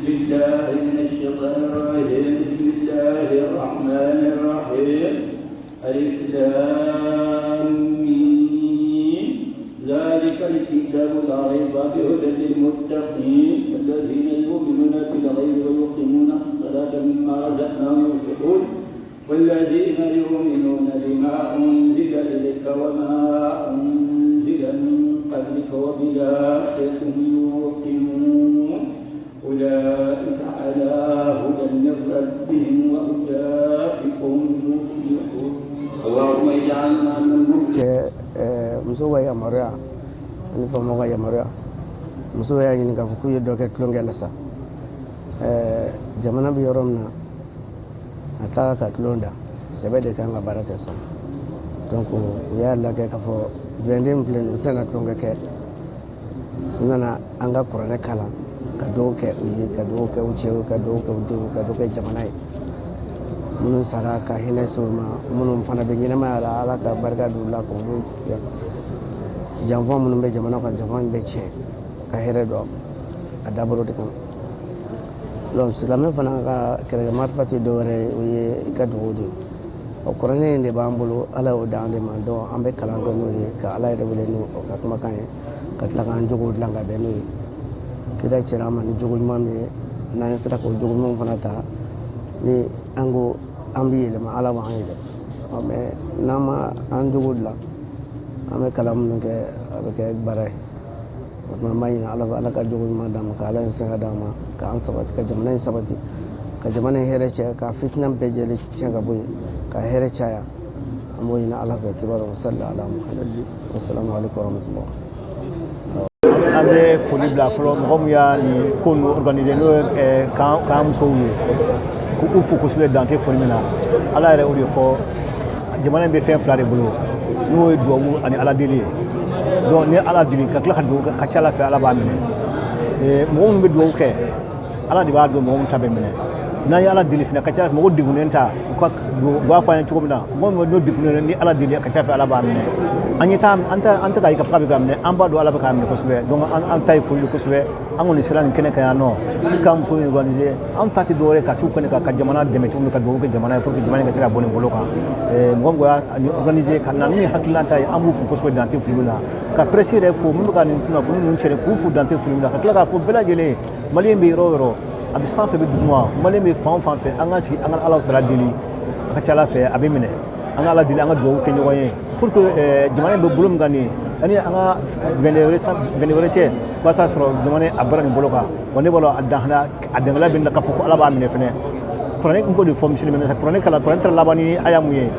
بالله من الشيطان الرجيم. بسم الله الرحمن الرحيم. ألف لام ميم. ذلك الكتاب لا ريب فيه، هدى للمتقين، الذين يؤمنون بالغيب ويقيمون الصلاة ومما رزقناهم ينفقون، والذين يؤمنون بما أنزل إليك وما أنزل من قبلك وبالآخرة هم يوقنون، أولئك على هدى من ربهم وأولئك هم المفلحون. اللهم اجعلنا من المفلحين. Kɛ musow ka yamaruya ani faamaw ka yamaruya, musow y'a ɲini k'a fɔ k'u ye dɔ kɛ tulonkɛ la sa. Jamana bɛ yɔrɔ min na, a taara ka tulon da sɛbɛ de kan ka baara kɛ sisan. Donc u y'a lajɛ k'a fɔ 22 min filɛ nin ye, u tɛna tulonkɛ kɛ. U nana an ka kuranɛ kalan ka dugawu kɛ u ye, ka dugawu kɛ u cɛw, ka dugawu kɛ u denw, ka dugawu kɛ jamana ye. Minnu sara, ka hinɛ se u ma. Minnu fana bɛ ɲɛnamaya la, Ala ka barika don u la, k'olu janfa minnu bɛ jamana kan, janfa in bɛ tiɲɛ, ka hɛrɛ don a dabolo de kama. Donc silamɛ fana ka kɛlɛkɛ marifa tɛ dɔwɛrɛ ye, o ye i ka dugawu de ye. O kuranɛ in de b'an bolo, Ala y'o d'an de ma. Donc an bɛ kalan kɛ n'o ye, ka Ala yɛrɛ wele n'o ka kumakan ye, ka tila k'an jogow dilan ka bɛn n'o ye. Kira cɛra an ma ni jogo ɲuman min ye, n'an sera k'o jogo ɲuman fana ta, ni an ko an bɛ yɛlɛma, Ala b'an yɛlɛma. Mais n'an ma an jogo dilan, an bɛ kalan minnu kɛ, a bɛ kɛ baara ye. O tuma an b'a ɲini Ala fɛ, Ala ka jogo ɲuman d'an ma, ka Ala in se ka d'an ma, k'an sabati, ka jamana in sabati, ka jamana in hɛrɛ cɛ, ka fitina bɛɛ jɛlen tiɲɛ ka bɔ yen, ka hɛrɛ caya. An b'o ɲini Ala fɛ. Kibaru salli ala Muhammad. Wassalamu alaikum warahmatullah. An bɛ foli bila fɔlɔ mɔgɔ min y'a nin ko ninnu organiser, n'o ye k'an musow ye, k'u fo kosɛbɛ, dan tɛ foli min na. Ala yɛrɛ o de fɔ, jamana in bɛ fɛn fila de bolo, n'o ye duwawu ani Ala deli ye. Donc ni Ala deli ka tila ka duwawu kɛ, ka ca Ala fɛ, Ala b'a minɛ. Mɔgɔ minnu bɛ duwawu kɛ, Ala de b'a dɔn mɔgɔ min ta bɛ minɛ. N'an ye Ala deli fana, ka ca Ala fɛ, mɔgɔ degunnen ta, u ka u b'a fɔ an ye cogo min na, mɔgɔ min n'o degunnen, ni Ala deli, a ka ca fɛ, Ala b'a minɛ. An ɲɛ t'a, an tɛ, an tɛ k'a ye k'a fɔ k'a bɛ k'a minɛ, an b'a dɔn Ala bɛ k'a minɛ kosɛbɛ. Donc an ta ye foli de kosɛbɛ. An kɔni sera nin kɛnɛ kan yan nɔ k'an musow organiser. An ta tɛ dɔwɛrɛ ye ka se u kɛnɛ kan, ka jamana dɛmɛ cogo min, ka dugawu kɛ jamana ye pour que jamana in ka se ka bɔ nin bolo kan. Mɔgɔ mɔgɔ y'a nin organiser ka na ni hakilina ta ye, an b'u fo kosɛbɛ, dan tɛ foli min na. Ka presse yɛrɛ fo, min bɛ ka nin kunnafoni ninnu cɛri, k'u fo, dan tɛ foli min na. Ka tila k'a fɔ bɛɛ lajɛlen ye, Malien bɛ yɔrɔ o yɔrɔ, a bɛ sanfɛ, bɛ duguma, Malien bɛ fan o fan fɛ, an ka sigi, an ka Ala tala deli, a ka ca Ala fɛ, a bɛ minɛ. An ka Ala deli, an ka dugawu kɛ ɲɔgɔn ye pour que jamana in bɛ bolo min kan nin ye, ani an ka 22 wɛrɛ cɛ, walasa sɔrɔ jamana a bɔra nin bolo kan. Wa ne b'a dɔn, a dan a dangala bɛ na k'a fɔ ko Ala b'a minɛ fɛnɛ. Kuranɛ n k'o de fɔ misali min na, kuranɛ kalan, kuranɛ taara laban ni aya mun ye,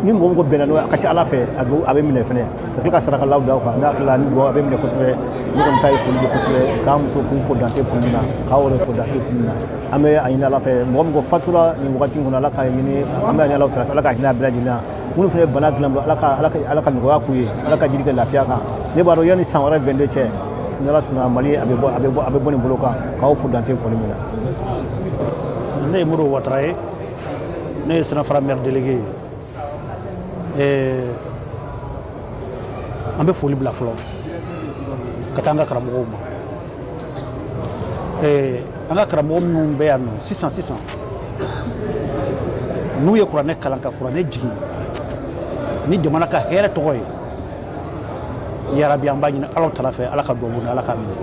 ni mɔgɔ mɔgɔ bɛnna n'o ye, a ka ca Ala fɛ, a a bɛ minɛ fɛnɛ. Ka tila ka sarakalaw da o kan, n'a tilala ni dugawu, a bɛ minɛ kosɛbɛ. Ne kɔni ta ye foli de kosɛbɛ, k'an muso k'u fo, dan tɛ foli min na, k'aw yɛrɛ fo, dan tɛ foli min na. An bɛ a ɲini Ala fɛ, mɔgɔ mɔgɔ fatura nin wagati in kɔnɔ, Ala k'a ɲini, an bɛ a ɲini Ala fɛ, Ala ka hinɛ a bɛɛ lajɛlen na. Minnu fana ye bana dilan, Ala ka nɔgɔya k'u ye, Ala ka jiri kɛ lafiya kan. Ne b'a dɔn, yanni san wɛrɛ 22 cɛ, ni Ala sɔnna, Mali a bɛ bɔ nin bolo kan. K'aw fo, dan tɛ foli min na. Ne ye Modibo Watara ye, ne ye Sirafara maire délégué ye. An bɛ foli bila fɔlɔ ka taa an ka karamɔgɔw ma. An ka karamɔgɔ minnu bɛ yan nɔ sisan sisan, n'u ye kuranɛ kalan ka kuranɛ jigin ni jamana ka hɛrɛ tɔgɔ ye, yarabi, an b'a ɲini Ala tala fɛ, Ala ka duwawu ni Ala k'a minɛ.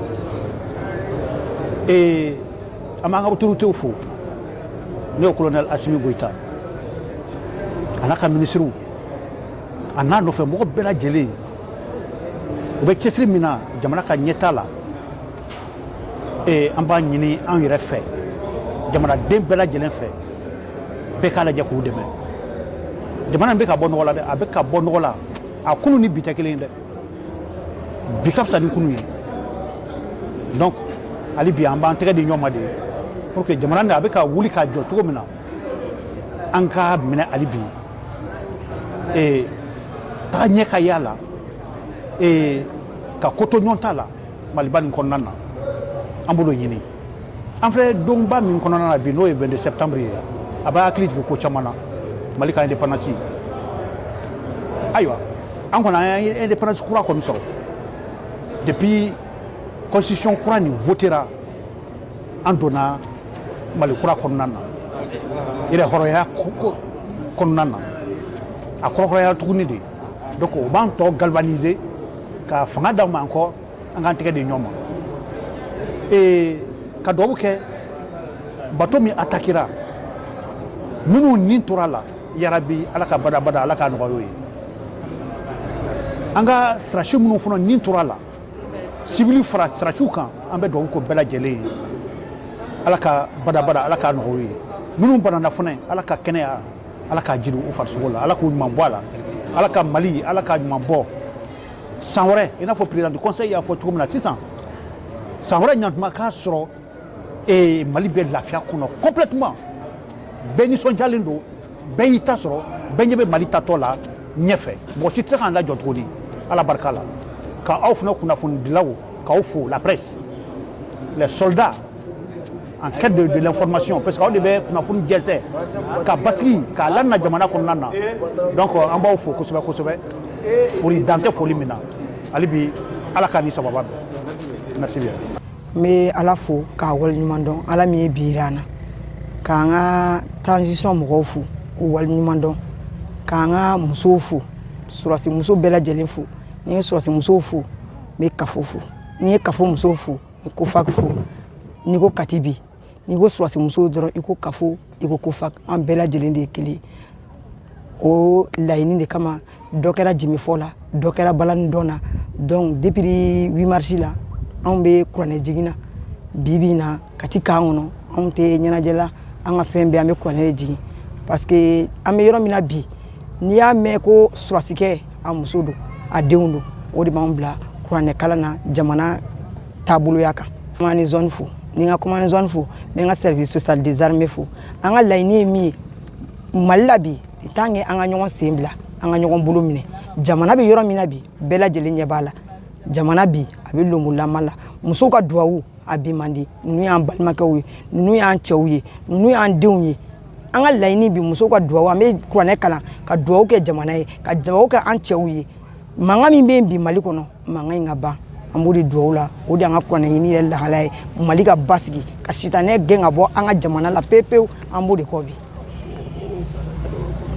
An b'an ka autorités fo, ne ye colonel Assimi Goïta a n'a ka minisiriw, a n'a nɔfɛ mɔgɔ bɛɛ lajɛlen, u bɛ cɛsiri min na jamana ka ɲɛta la. An b'a ɲini an yɛrɛ fɛ, jamanaden bɛɛ lajɛlen fɛ, bɛɛ k'a lajɛ k'u dɛmɛ. Jamana in bɛ ka bɔ nɔgɔ la dɛ, a bɛ ka bɔ nɔgɔ la. A kunu ni bi tɛ kelen ye dɛ, bi ka fisa ni kunu ye. Donc hali bi, an b'an tɛgɛ di ɲɔgɔn ma de pour que jamana nin a bɛ ka wuli ka jɔ cogo min na, an k'a minɛ hali bi, taga ɲɛ ka y'a la, ka ko to ɲɔgɔn ta la Maliba nin kɔnɔna na. An b'o ɲini. An filɛ donba min kɔnɔna na bi, n'o ye 22 septembre ye, a b'a hakili jigin ko caman na. Mali ka indépendance, ayiwa, an kɔni an ye indépendance kura kɔni sɔrɔ depuis constitution kura nin votera. An donna Mali kura kɔnɔna na, yɛrɛ hɔrɔnya kɔnɔna na, a kɔrɔkɔrɔya tuguni de. Donc o b'an tɔ galvaniser ka fanga d'aw ma encore, an k'an tɛgɛ di ɲɔgɔn ma ee ka dugawu kɛ. Bato min attaquera, minnu nin tora la, yarabi Ala ka badabada Ala k'a nɔgɔya o ye. An ka sirasi minnu fana nin tora la, sibili fara sirasiw kan, an bɛ dugawu ko bɛɛ lajɛlen ye, Ala ka badabada Ala k'a nɔgɔya o ye. Minnu banana fana, Ala ka kɛnɛya, Ala k'a jiri u farisogo la, Ala k'u ɲuman bɔ a la, Ala ka Mali, Ala k'a ɲuman bɔ san wɛrɛ, i n'a fɔ président du conseil y'a fɔ cogo min na sisan. San wɛrɛ ɲantuma k'a sɔrɔ Mali bɛ lafiya kɔnɔ complètement, bɛɛ nisɔndiyalen don, bɛɛ y'i ta sɔrɔ, bɛɛ ɲɛ bɛ Mali tatɔ la ɲɛfɛ, mɔgɔ si tɛ se k'an lajɔ tuguni, Ala barika la. Ka aw fana kunnafonidilaw, k'aw fo, la presse, les soldats en quête de l'information, parce que aw de bɛ kunnafoni jɛnsɛn ka basigi k'a lana jamana kɔnɔna na. Donc an b'aw fo kosɛbɛ kosɛbɛ, foli dan tɛ foli min na. Hali bi, Ala k'a ni sababa bɛn. Merci bien. N bɛ Ala fo k'a waleɲuman dɔn, Ala min ye bi yira an na, k'an ka transition mɔgɔw fo k'u waleɲuman dɔn, k'an ka musow fo, surasi muso bɛɛ lajɛlen fo. Ni ye surasi musow fo, n bɛ kafo fo. Ni ye kafo musow fo, n bɛ COFAC fo. N'i ko Kati bi, n'i ko surasi musow dɔrɔn, i ko kafo, i ko COFAC, an bɛɛ lajɛlen de ye kelen ye. O laɲini de kama, dɔ kɛra jimifɔ la, dɔ kɛra balani dɔn na. Donc depuis 8 mars la, anw bɛ kuranɛ jigin na. Bi bi in na, Kati kan kɔnɔ, anw tɛ ɲɛnajɛ la, an ka fɛn bɛɛ, an bɛ kuranɛ de jigin, parce que an bɛ yɔrɔ min na bi, n'i y'a mɛn ko surasikɛ, a muso don, a denw don, o de b'an bila kuranɛ kalan na jamana taaboloya kan. Commandant zone fo, ni n ka commandant zone fo, n bɛ n ka service social des armées fo. An ka laɲini ye min ye Mali la bi, tant que an ka ɲɔgɔn sen bila, an ka ɲɔgɔn bolo minɛ, jamana bɛ yɔrɔ min na bi, bɛɛ lajɛlen ɲɛ b'a la. Jamana bi, a bɛ lomolama la. Musow ka duwawu a bi man di. Ninnu y'an balimakɛw ye, ninnu y'an cɛw ye, ninnu y'an denw ye. An ka laɲini bi, musow ka duwawu, an bɛ kuranɛ kalan ka duwawu kɛ jamana ye, ka duwawu kɛ an cɛw ye. Mankan min bɛ yen bi Mali kɔnɔ, mankan in ka ban, an b'o de duwawu la. O de y'an ka kuranɛ ɲini yɛrɛ lahalaya ye, Mali ka basigi, ka sitanɛ gɛn ka bɔ an ka jamana la pewu pewu. An b'o de kɔ bi.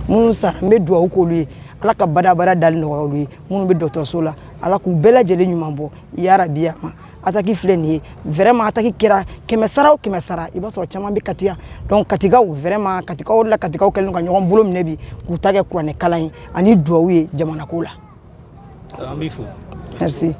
Minnu sara, n bɛ duwawu k'olu ye, Ala ka badabada dali nɔgɔya olu ye. Minnu bɛ dɔgɔtɔrɔso la, Ala k'u bɛɛ lajɛlen ɲuman bɔ yarabi. A ma attaque filɛ nin ye, vraiment attaque kɛra 100 sara o 100 sara, i b'a sɔrɔ caman bɛ Kati yan. Donc Katikaw, vraiment Katikaw la, Katikaw kɛlen don ka ɲɔgɔn bolo minɛ bi k'u ta kɛ kuranɛ kalan ye ani duwawu ye jamana ko la. An b'i fo. Merci.